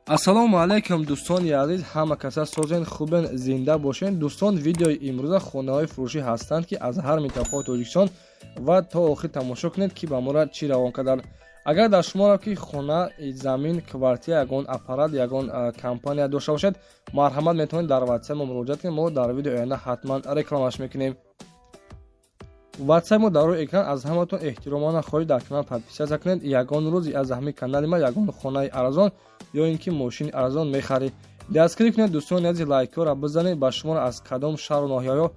Ассалому алайкум, дӯстони азиз, ҳама каса созен, хубен, зинда бошен. Дӯстон, видеои имрӯза хонаҳои фурӯшӣ ҳастанд, ки аз ҳар минтақаи Тоҷикистон, ва то охир тамошо кунед, ки ба моро чӣ равон карданд. Агар дар шуморо ки хона, замин, квартира, ягон аппарат, ягон компания дошта бошед, марҳамат, метавонед дар ватсап мо муроҷиат кунед. Мо дар видеои оянда ҳатман рекламаш мекунем. Ватсап мо дар рӯи экран. Аз ҳаматон эҳтиромона хоҳиш, дар канал подписаться кунед. Ягон рӯз аз ҳамин канали ма ягон хонаи арзон ё ин ки мошини арзон мехаред. Дастгирӣ кунед, дӯстони азиз, лайкҳоро бизанед. Ба шуморо аз кадом шаҳру ноҳияҳо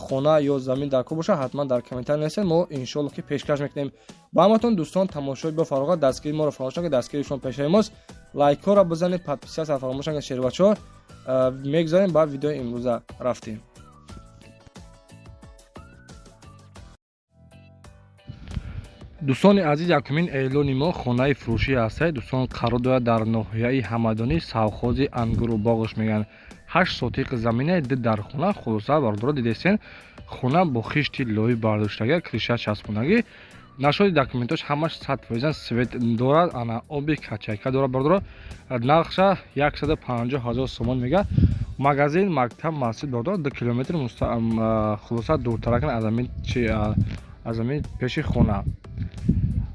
хона ё замин дар кор бошад, ҳатман дар комментарий нависед, мо иншоалло ки пешкаш мекунем ба ҳаматон. Дӯстон, тамошои бо фароғат, дастгирии моро фаромӯш накунед, дастгирии шумо пешаи мост. Лайкҳоро бизанед, подписаться фаромӯш накунед. Шербачаҳо, мегузарем ба видеои имрӯза, рафтем. Дӯстони азиз, якумин эълони мо хонаи фурӯшӣ ҳастад. Дӯстон, қарор дорад дар ноҳияи Ҳамадонӣ, совхози Ангуру боғш мегӯянд. 8 сотиқ замина, ду дар хона. Хулоса, бародаро, дидесен, хона бо хишти лои бардоштага, крыша часпонагӣ нашоди, документош ҳамаш 100%-ан, свет дорад, ана оби качайка дорад. Бародаро, нархша 150 000 сомон мега. Магазин, мактаб, масҷид, бародаро, 2 километр, хулоса, дуртаракан аз ҳамин пеши хона,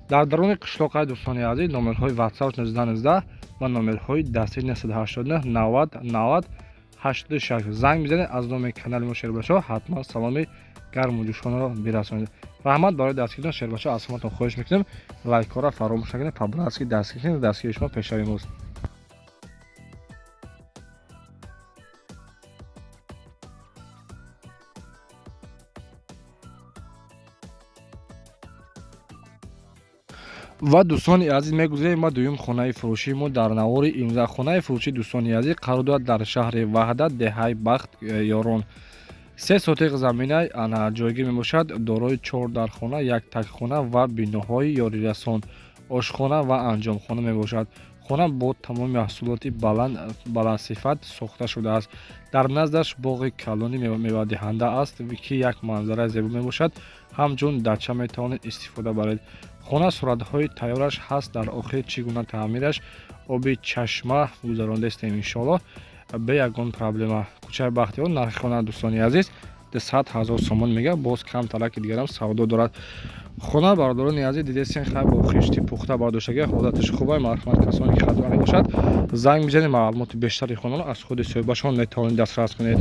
дар даруни қишлоқай. Дӯстони азиз, номерҳои ватсап 19 19 ва номерҳои дастӣ 989 90 90 86. Занг бизанед, аз номи канали мо Шербачо ҳатман саломи гарму ҷӯшонро бирасонед. Раҳмат барои дастгиритон. Шербачо, аз ҳаматон хоҳиш мекунем, лайкҳоро фаромӯш накунед, по-братски дастгир кунед, дастгири шумо пешрави мост. Ва, дӯстони азиз, мегузарем ба дуюм хонаи фурӯшии мо дар навори имрӯза. Хонаи фурӯшӣ, дӯстони азиз, қарор дорад дар шаҳри Ваҳдат, деҳаи Бахт Ёрон. 3 сотиқ замина ана ҷойгир мебошад, дорои чор дархона, як тагхона ва биноҳои ёрирасон, ошхона ва анҷомхона мебошад. Хона бо тамоми маҳсулоти баландсифат сохта шудааст. Дар наздаш боғи калони мевадиҳанда аст, ки як манзараи зебо мебошад. Ҳамчун дача метавонед истифода баред. Хона суратҳои тайёраш ҳаст, дар охир чӣ гуна таъмираш, оби чашма гузарондаистем, иншоалло, бе ягон проблема. Кӯчаи Бахтиёр. Нархи хона, дӯстони азиз, 200 000 сомон мега, боз камтараки дигарам савдо дорад. Хона, бародарони азиз, дидесен, хай, бо хишти пухта бардоштага, ҳолаташ хубай. Марҳамат, касоне ки хатман бошад, занг бизанед, маълумоти бештари хонаро аз худи соҳибашон метавонед дастрас кунед.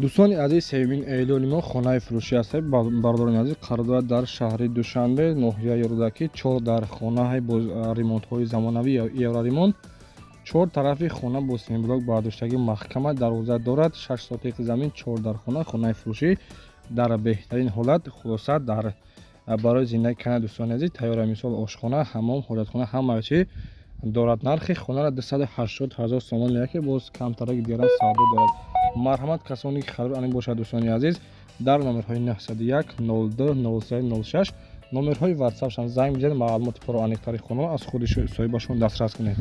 Дӯстони азиз, сеюмин эълони мо хонаи фурӯшӣ аст. Бародарони азиз, қарор дорад дар шаҳри Душанбе, ноҳияи Рӯдакӣ. Чор дар хонаи бо ремонтҳои замонавӣ, евроремонт. Чор тарафи хона бо семблок бардоштагӣ, маҳкама, дарвоза дорад. 6 сотиқ замин, чор дар хона, хонаи фурӯшӣ дар беҳтарин ҳолат. Хулоса, дар барои зиндагӣ кардан, дӯстони азиз, тайёра. Мисол, ошхона, ҳамом, ҳоҷатхона, ҳама чӣ дорад. Нархи хонаро 280 000 сомон меяд, ки боз камтараки дигарам савдо дорад. Марҳамат, касоне ки харидор анин бошад, дӯстони азиз, дар номерҳои 901 02 03 06, номерҳои ватсапшан занг бизанед, маълумоти пурру аниқтари хонаро аз худи соҳибашон дастрас кунед.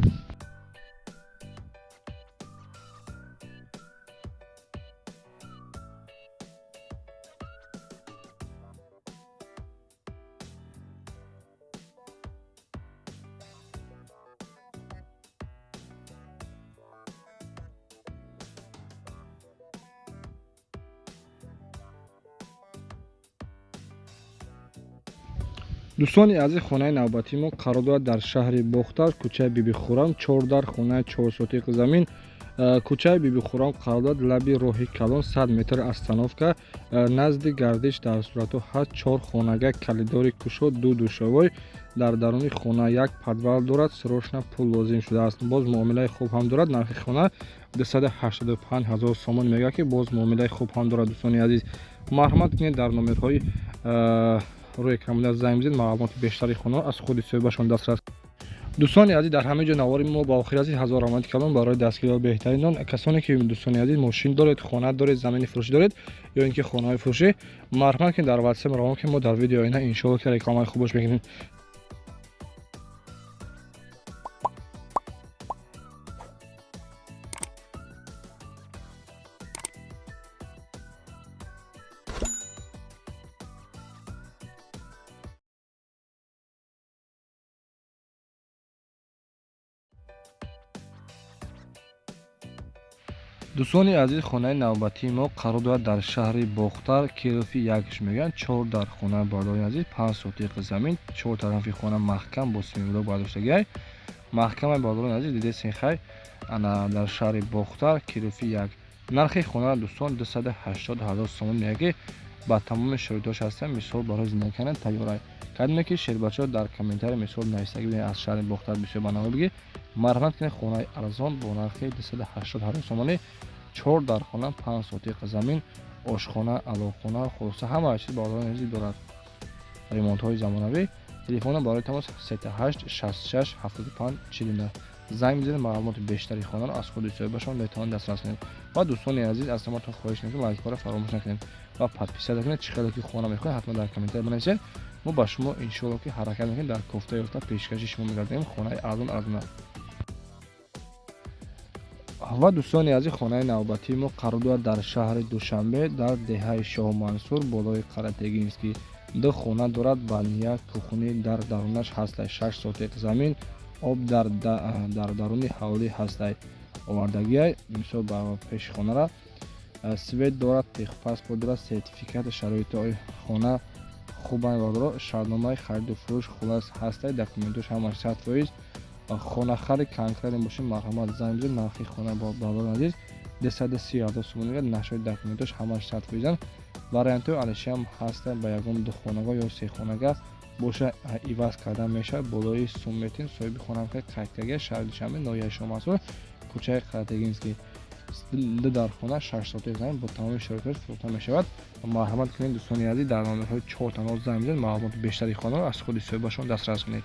Дӯстони азиз, хонаи навбатии мо қарор дорад дар шаҳри Бохтар, кӯчаи Бибихӯрам, чор дар хонаи, 4 сотиқ замин. Кӯчаи Бибихӯрам қарор дорад, лаби роҳи калон, 100 метр остановка, назди гардиш. Дар суратҳо ҳаст чор хонага, калидори кушод, ду душовой. Дар даруни хона як подвал дорад. Срочно пул лозим шудааст, боз муомилаи хуб ҳам дорад. Нархи хона 285 000 сомон мегӯяд, ки боз муомилаи хуб ҳам дорад. Дӯстони азиз, марҳамат кунед, дар номерҳои рӯи экран занг бизанед, маълумоти бештари хонаро аз худи соҳибашон дастрас. Дӯстони азиз, дар ҳамин ҷо навори мо ба охир расид. Ҳазор раҳмати калон барои дастгириҳои беҳтаринон. Касоне ки, дӯстони азиз, мошин доред, хона доред, замини фурӯшӣ доред ё ин ки хонаҳои фурӯшӣ, марҳамат кунед, дар ватсап равон ки мо дар видеои оянда иншоалло ки рекламаи хубош мекунем. Дӯстони азиз, хонаи навбатии мо қарор дорад дар шаҳри Бохтар, Кирови якш мегӯянд. Чор дар хона, бародарони азиз, 5 сотиқ замин, чор тарафи хона маҳкам бо семенблок бардоштагиай, маҳкамай, бародарони азиз, дидесен. Хай, ана дар шаҳри Бохтар, Кирови як. Нархи хона, дӯстон, 280 000 сомон меяд, ки ба тамоми шароитҳош ҳастанд, мисол барои зиндагӣ кардан тайёрай. Кадоме ки шербачаҳо дар комментария мисол нависагӣ аз шаҳри Бохтар бисёр ба навор бигӣ, марҳамат кунед. Хонаи арзон бо нархи 280 000 сомонӣ, чор дар хона, 5 сотиқ замин, ошхона, алоқхона, хулоса, ҳама чиз, бародарони азиз, дорад, ремонтҳои замонавӣ. Телефона барои тамос 38 66 75 49. Занг мезанед, маълумоти бештари хонаро аз худи соҳибашон метавонед дастрас кунед. Ва дӯстони азиз, аз ҳаматон хоҳиш мекунем, лайкҳоро фаромӯш накунед ва подписаться кунед. Чӣ хеле ки хона мехоҳед, ҳатман дар комментария бинависед. Мо ба шумо иншоалло ки ҳаракат мекунем, дар кофта ёфта пешкаши шумо мегардонем хонаи арзон арзона. Ва дӯстони азиз, хонаи навбатии мо қарор дорад дар шаҳри Душанбе, дар деҳаи Шоҳмансур, болои Қаратегинский. Ду хона дорад ба як кухни дар дарунаш ҳастай. 6 сотиқ замин, об дар даруни ҳавлӣ ҳастай, овардагиай, мисол ба пеши хонара свет дорад, техпаспорт дорад, сертификати шароити хона хубанд, бародаро. Шартномаи хариду фурӯш хулас ҳастай, документош ҳамаш 100%. Хонахари конкретно бошед, марҳамат, занг бизанед. Нархи хона, бародарони азиз, 230 000 сомонӣ. Нашои документош ҳамаш 100%-анд. Вариантҳои алишиам ҳастанд, ба ягон духонага ё сехонага боша иваз кардан мешавад, болои сум метин. Соҳиби хона қайд карда: шаҳри Душанбе, ноҳияи Шоҳмансур, кӯчаи Қаратегинский, ду дар хона, 6 сотиқ замин бо тамоми шароитҳош фурӯхта мешавад. Марҳамат кунед, дӯстони азиз, дар номерҳои чортано занг бизанед, маълумоти бештари хонаро аз худи соҳибашон дастрас кунед.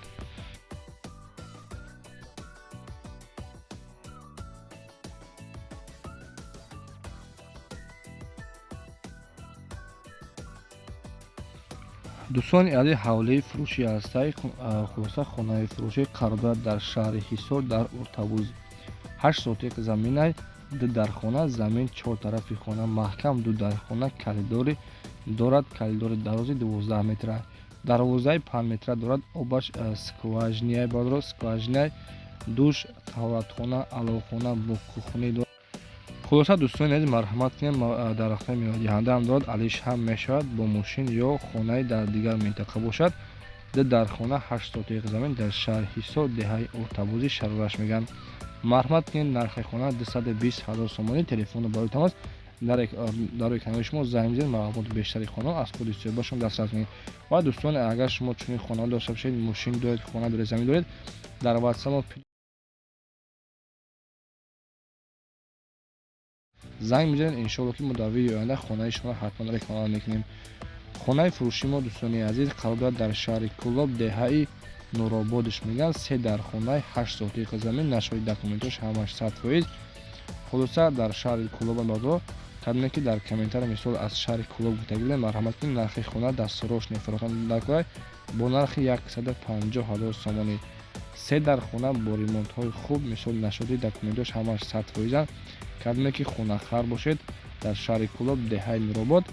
Дӯстони азиз, ҳавлии фурӯшӣ ҳастай. Хулоса, хонаи фурӯшӣ қарор дорад дар шаҳри Ҳисор, дар Уртабуз. 8 сотиқ заминай, ду дар хона, замин чор тарафи хона маҳкам, ду дар хона, коридори дорад, коридори дарози 12 метра, дарвозаи 5 метра дорад, обаш скважинаи, бародаро, скважинаи, душ, таҳоратхона, аловхона бо кухни дорад. Хулоса, дӯстони азиз, марҳамат кунед. Дарахтҳои мевадиҳандаам дорад, алиш ҳам мешавад бо мошин ё хонаи дар дигар минтақа бошад. Ду дар хона, 8 сотиқ замин, дар шаҳри Ҳисор, деҳаи Уртабузӣ шарораш мегӯянд. Марҳамат кунед. Нархи хона 220 000 сомонӣ. Телефону барои тамос дар рӯи канали шумо. Занг бизанед, маълумоти бештари хона аз худи соҳибашон дастрас кунед. Ва дӯстон, агар шумо чунин хона дошта бошед, мошин доред, хона доред, замин доред, дар ватсап занг мезанед. Иншоалло ки мо дар видеои оянда хонаи шуморо ҳатман реклама мекунем. Хонаи фурӯшии мо, дӯстони азиз, қарор дорад дар шаҳри Кӯлоб, деҳаи Нурободиш мегӯянд. Се дар хонаи, 8 сотиқ замин, нашои документош ҳамаш 100%. Хулоса, дар шаҳри Кӯлоб бардо. Кадоме ки дар комментария мисол аз шаҳри Кӯлоб гуфтагиле, марҳамат кунед. Нархи хона дастсрочно фурӯхтан дар бо нархи 150 000 сомонӣ. Се дар хона бо ремонтҳои хуб, мисол нашоди документош ҳамаш 100%-анд. Кадоме ки хонахар бошед, дар шаҳри Кӯлоб, деҳаи Нуробод,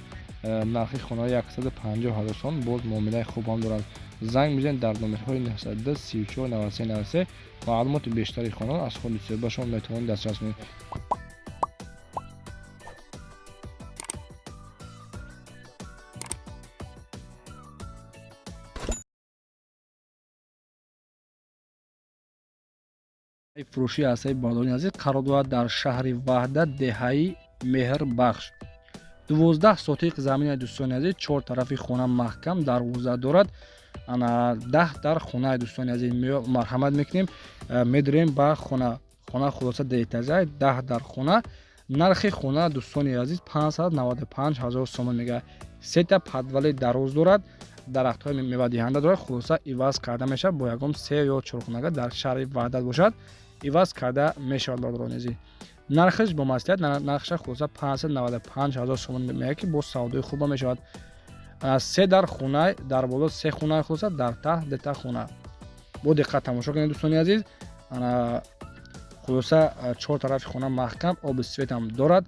нархи хона 150 000 сомон, боз муомилаи хуб ҳам дорад. Занг мезанед дар номерҳои 902 34 93 93. Маълумоти бештари хонаро аз худи соҳибашон метавонед дастрас кунед. Фурӯшии ҳастаи, бародарони азиз, қарор дорад дар шаҳри Ваҳдат, деҳаи Меҳрбахш. 12 сотиқ замини, дӯстони азиз, чор тарафи хона маҳкам, дарвоза дорад, ана 10 дар хонаи. Дӯстони азиз, марҳамат мекунем, медурем ба хона. Хона, хулоса, деэтажа, 10 дар хона. Нархи хона, дӯстони азиз, 595 000 сомон мегӯяд. Сета подвали дароз дорад, дарахтҳои мевадиҳанда дорад. Хулоса, иваз карда мешавад бо ягон се ё чорхонага дар шаҳри Ваҳдат бошад, иваз карда мешавад, бародарони азиз. Нархаш бо маслиҳат, нархаша, хулоса, 595 000 сомон мегӯяд, ки боз савдои хуба мешавад. Се дар хона, дар боло се хона, хулоса, дар таҳ дета хона. Бо диққат тамошо кунед, дӯстони азиз. Хулоса, чор тарафи хона маҳкам, оби светам дорад,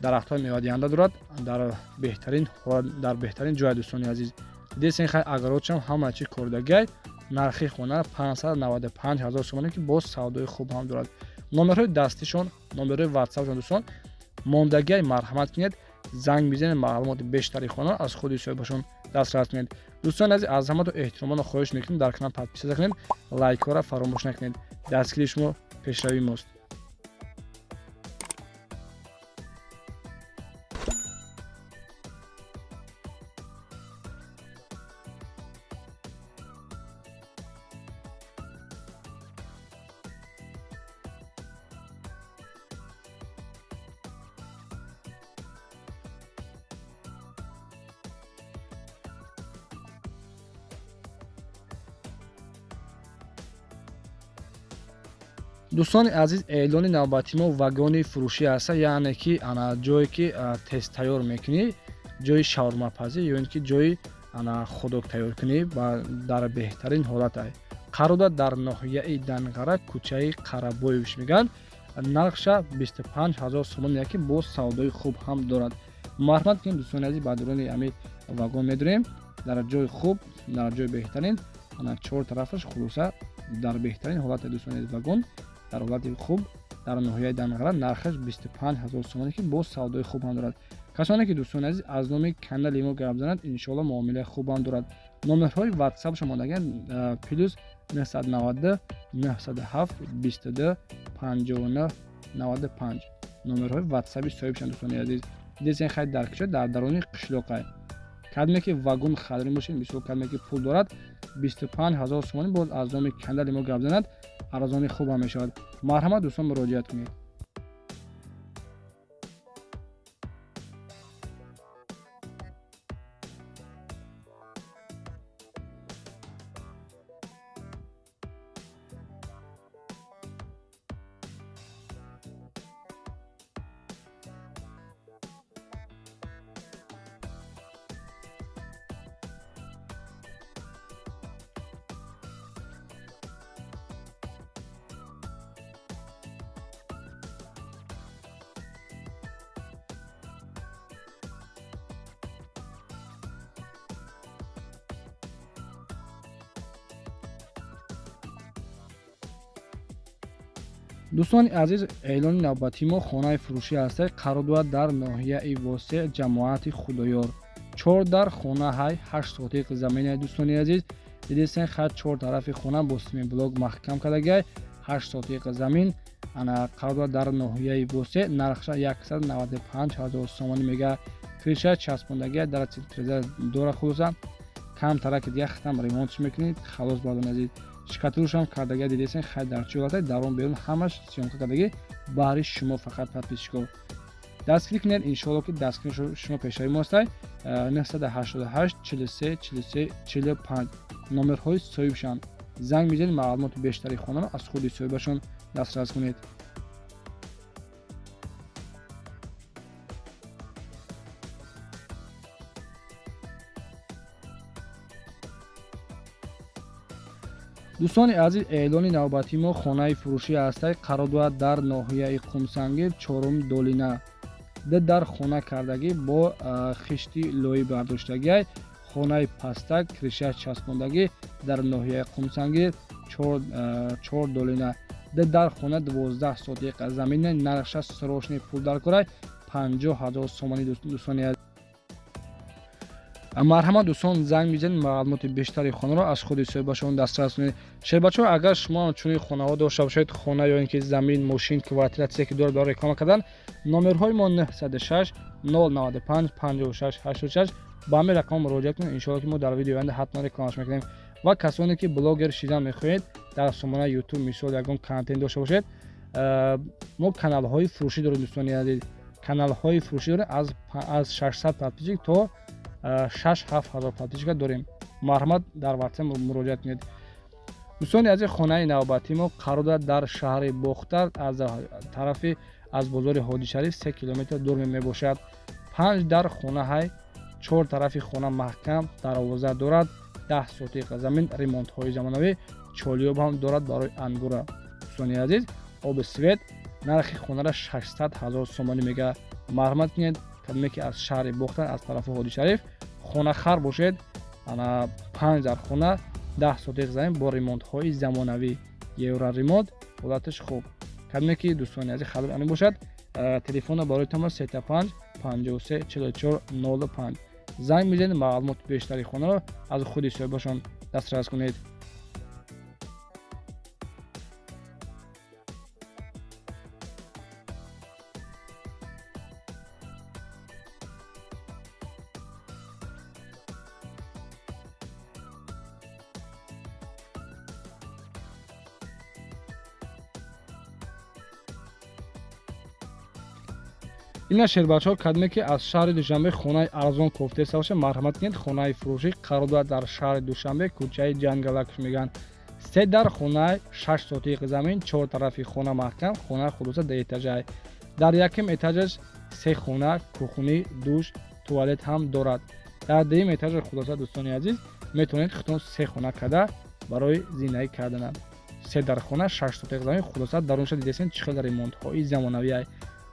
дарахтҳои мевадиҳанда дорад, дар беҳтарин ҳолат, дар беҳтарин ҷоя, дӯстони азиз. Дидесен, хай, огородшам ҳама чӣ кордагай. Нархи хона 595 000 сомонӣ, ки боз савдои хуб ҳам дорад. Номерҳои дастишон, номерҳои ватсапшон, дӯстон. Мондагиай марҳамат кунед, занг бизанед, маълумоти бештари хона аз худи соҳибашон дастрас кунед. Дӯстони азиз, аз ҳамато эҳтиромона хоҳиш мекунем, дар канал подписаться кунед, лайкҳоро фаромӯш накунед. Дастгирии шумо пешравии мост. Дӯстони азиз, эълони навбати мо вагони фурӯшӣ аст, яъне ки ана ҷое ки тест тайёр мекунӣ, ҷои шаурмапазӣ ё ин ки ҷои ана худок тайёр кунӣ дар беҳтарин ҳолат ай. Қарор дорад дар ноҳияи Данғара, кӯчаи Қарабоевич мегӯянд. Нархша 25 000 сомон, яке боз савдои хуб ҳам дорад. Марҳамат кунем, дӯстони азиз, ба дуруни ҳамин вагон медурем, дар ҷои хуб, дар ҷои беҳтарин, ана чор тарафаш хулоса дар беҳтарин ҳолат, дӯстони азиз, вагон дар ҳолати хуб дар ноҳияи Данғара, нархаш 25 000 сомонӣ, ки боз савдои хуб ҳам дорад. Касоне ки, дӯстони азиз, аз номи канали мо гап занад, иншоалло муомилаи хуб ҳам дорад. Номерҳои ватсапшо мондагианд: плюс 992 907 22 59 95, номерҳои ватсаби соҳибшанд. Дӯстони азиз, дидесен, хай дар кичо, дар даруни қишлоқай. Кадме ки вагон харидорӣ бошед, мисол кадме ки пул дорад, 25 000 сомонӣ, боз аз номи канали мо гап занад, арзони хуб ҳам мешавад. Марҳамат, дӯстон, муроҷиат кунед. Дӯстони азиз, эълони навбатии мо хонаи фурӯшӣ ҳастад. Қарор дорад дар ноҳияи Восеъ, ҷамоати Худоёр. Чор дар хона ҳай, 8 сотиқ заминай. Дӯстони азиз, дидесен, хат чор тарафи хона бо семенблок маҳкам кардагиай, 8 сотиқ замин. Ана қарор дорад дар ноҳияи Восеъ, нархша 195 000 сомонӣ мега. Крыша часпондагиай, дар тиреза дора. Хулоса, камтараки дига хитам ремонтш мекунед, халос. Бардони азиз, штукатуркашам кардагия, дидесен, хай дар чӣ ҳолате, дарон берун ҳамаш съёмка кардагӣ баҳри шумо. Фақат подписчико дастгирӣ кунед, иншоалло ки дастгирии шумо пешравӣ мостай. 988 43 43 45 номерҳои соҳибшанд. Занг мезанед, маълумоти бештари хонаро аз худи соҳибашон дастрас кунед. Дӯстони азиз, эълони навбатии мо хонаи фурӯшӣ ҳастад. Қарор дорад дар ноҳияи Қумсангир, чорум долина. Ду дар хона кардагӣ, бо хишти лоӣ бардоштагиай, хонаи пастак, крыша часпондагӣ, дар ноҳияи Қумсангир, чор долина, ду дар хона, 12 сотиқ замина. Нархша срочный пул даркорай, 50 000 сомонӣ. Дӯстони азиз, марҳамат, дӯстон, занг мезанед, маълумоти бештари хонаро аз худи соҳибашон дастрас кунед. Шербачаҳо, агар шумо чунин хонаҳо дошта бошед, хона ё ин ки замин, мошин, квартира, чизе ки доред барои реклама кардан, номерҳои мо 906 095 56 86, ба ҳамин рақам муроҷиат кунед. Иншоалло ки мо дар видеои оянда ҳатман рекламаш мекунем. Ва касоне ки блогер шидан мехоҳед, дар сомонаи ютуб мисол ягон контент дошта бошед, мо каналҳои фурӯшӣ дорем. Дӯстони азиз, каналҳои фурӯшӣ дорем, аз 600 подписчик то 6-7 ҳазор подписчика дорем. Марҳамат, дар ватсап муроҷиат кунед. Дӯстони азиз, хонаи навбатии мо қарор дорад дар шаҳри Бохтар, аз тарафи аз бозори Ҳодишариф 3 километр дур мебошад. Панҷ дар хона ҳай, чор тарафи хона маҳкам, дарвоза дорад, 10 сотиқ замин, ремонтҳои замонавӣ, чолиёб ҳам дорад барои ангура. Дӯстони азиз, оби свет. Нархи хонаро 600 000 сомонӣ мега. Марҳамат кунед, кадоме ки аз шаҳри Бохтар, аз тарафи Ҳодишариф хонахар бошед. Ана панҷ дар хона, 10 сотиқ замин бо ремонтҳои замонавӣ, евроремонт, ҳолаташ хуб. Кадоме ки, дӯстони азиз, хабар ани бошад. Телефона барои тамос 35 53 44 05 занг мезанед, маълумоти бештари хонаро аз худи соҳибашон дастрас кунед. Ина шербачаҳо, кадме ки аз шаҳри Душанбе хонаи арзон кофтеста боша, марҳамат кунед. Хонаи фурӯшӣ қарор дорад дар шаҳри Душанбе, кӯчаи Ҷангалакш мегӯянд. Се дар хонаи, 6 сотиқ замин, чор тарафи хона маҳкам. Хона хулоса ду этажай. Дар якум этажаш се хона, кухни, душ, туалет ҳам дорад. Дар дуюм этажа, хулоса, дӯстони азиз, метавонед худтон се хона карда барои зиндагӣ кардана. Се дар хона, 6 сотиқ замин, хулоса дарунша дидесен, чӣ хел ремонтҳои замонавиай.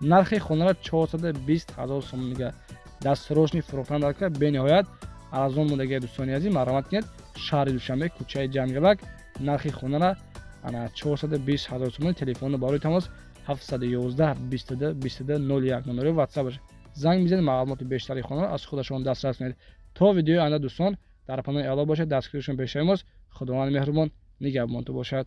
Нархи хонаро 420 ҳазор сомон мега. Дастсрочный фурӯхтан дар бениҳоят арзон мондагия. Дӯстони азиз, марҳамат кунед, шаҳри Душанбе, кӯчаи Ҷангалак, нархи хонара ана 420 ҳазор сомон. Телефони барои тамос 711 22 22 01 номери ватсапаш. Занг мезанед, маълумоти бештари хонаро аз худашон дастрас кунед. То видеои оянда, дӯстон, дар паноҳи Алло бошед. Дастгиришон пешаи мост. Худованди меҳрубон нигаҳбонтон бошад.